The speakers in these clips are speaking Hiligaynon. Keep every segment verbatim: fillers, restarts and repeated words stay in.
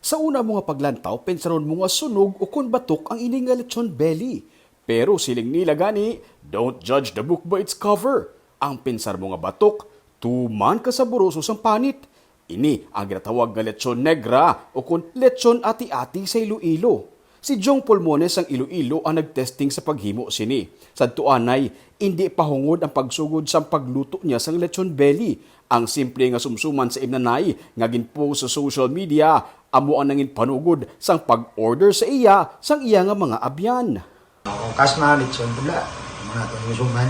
Sa una mo nga paglantaw, pensaron mo nga sunog o kon batok ang ini nga lechon belly. Pero siling nila gani, "Don't judge the book by its cover." Ang pensar mo nga batok, tuman ka saboroso sang panit. Ini ang ginatawag nga lechon negra o kon lechon ati-ati sa Iloilo. Si Jong Pulmones sang Iloilo ang nagtesting sa paghimo sini. Sadto anay, indi pa hungod ang pagsugod sang pagluto niya sang lechon belly. Ang simple nga sumsuman sa imnanay nga ginpost sa social media, amo ang nangin panugod sang pag-order sa iya sang iya nga mga abyan. Oo, kas na lechon pula. Mga itong musuman.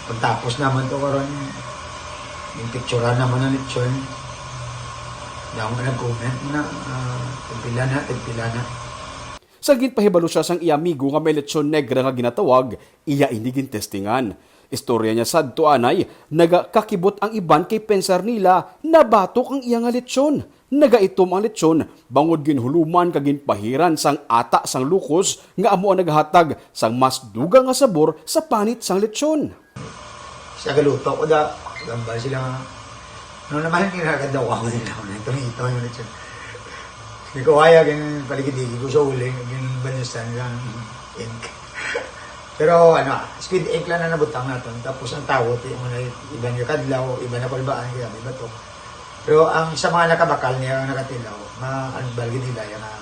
Pagtapos naman to karon, yung picturean naman ang lechon. Daw nga nag-comment mo na, ah, tagpila na, tagpila na. Sa ginpahibalo siya sang iya amigo nga may lechon negra nga ginatawag, iya ini gintestingan. Istorya niya sadto anay, nagakakibot ang iban kay pensar nila nabatok ang iya nga lechon. Nagaitom ang lechon bangod ginhuluman kag ginpahiran sang ata sang lukos nga amo ang nagahatag sang mas dugang nga sabor sa panit sang lechon. Sa galuto ko da, gambal sila nga, "Ano naman yung kinakadawa ko nila? Ano itong ito yung lechon?" Hindi ko kaya, gin paligid-ligid ko sa uling, gin banyusan lang ink. Pero ano, ah, speed ink lang na nabutang naton. Tapos ang tawot, yung mga iba niya kadlaw, iba na kulbaan, kaya may batok. Pero ang sa mga nakabakal niya, ang nakatilaw, ma ang balgid nila yung, ah,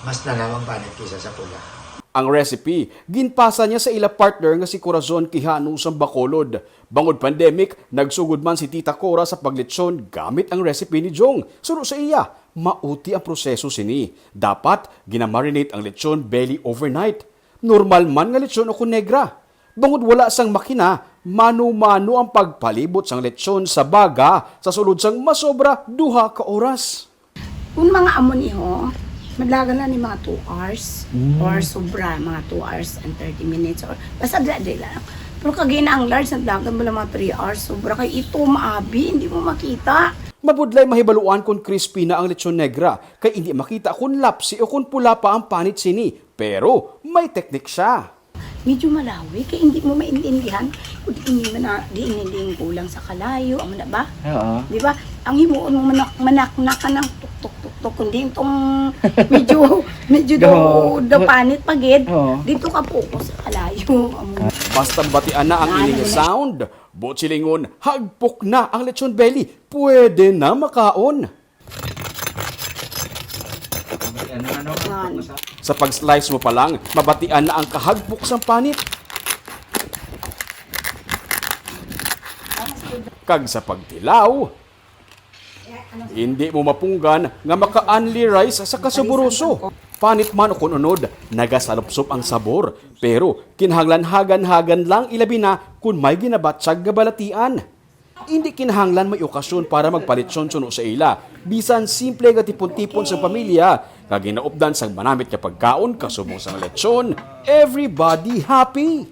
mas nalaw ang panit kaysa sa pula. Ang recipe, ginpasa niya sa ila partner nga si Corazon Quijano sang Bacolod. Bangod pandemic, nagsugod man si Tita Cora sa paglechon gamit ang recipe ni Jong. Suno sa iya, mauti ang proseso sini. Dapat ginamarinate ang lechon belly overnight. Normal man nga lechon o kon negra. Bangod wala sang makina, mano-mano ang pagpalibot sang lechon sa baga sa sulod sang masobra duha ka oras. Kung mga amon iho, madlagan na ni mga two hours Mm. or sobra, mga two hours and thirty minutes or basta dila-dila lang. Pero kag ang large, nadlagan mo lang mga three hours, sobra kay ito, maabi, hindi mo makita. Mabudlay mahibaluan kon crispy na ang lechon negra, kay hindi makita kon lapsi o kon pula pa ang panit sini. Pero may teknik siya. Medyo malawi, kay hindi mo maintindihan kung di ini man na, di ini din kulang sa kalayo, amo na ba? Oo. Di ba? Ang himuon mo manak-, manaknak ka ng tuk-tuk-tuk-tuk, kundi itong medyo, medyo daw, Daw. daw panit pagid, Oo. dito ka focus sa kalayo. Amo. Basta mabatian na ang Ano ining na? sound, buot silingon, hagpok na ang lechon belly, pwede na makaon. Ano, ano, Yan. Sa pag-slice mo pa lang, mabatian na ang kahagpok sang panit. Kag sa pagtilaw, hindi mo mapunggan nga maka-only rice sa kasuburuso. Panit man o kun unod, nagasalupsop ang sabor. Pero kinahanglan hagan-hagan lang, ilabi na kun may ginabatyag nga balatian. Hindi kinahanglan may okasyon para magpalechon suno sa ila. Bisan simple nga tipon-tipon sa pamilya, nga ginaupdan sang manamit nga pagkaon kasubong sang lechon, everybody happy.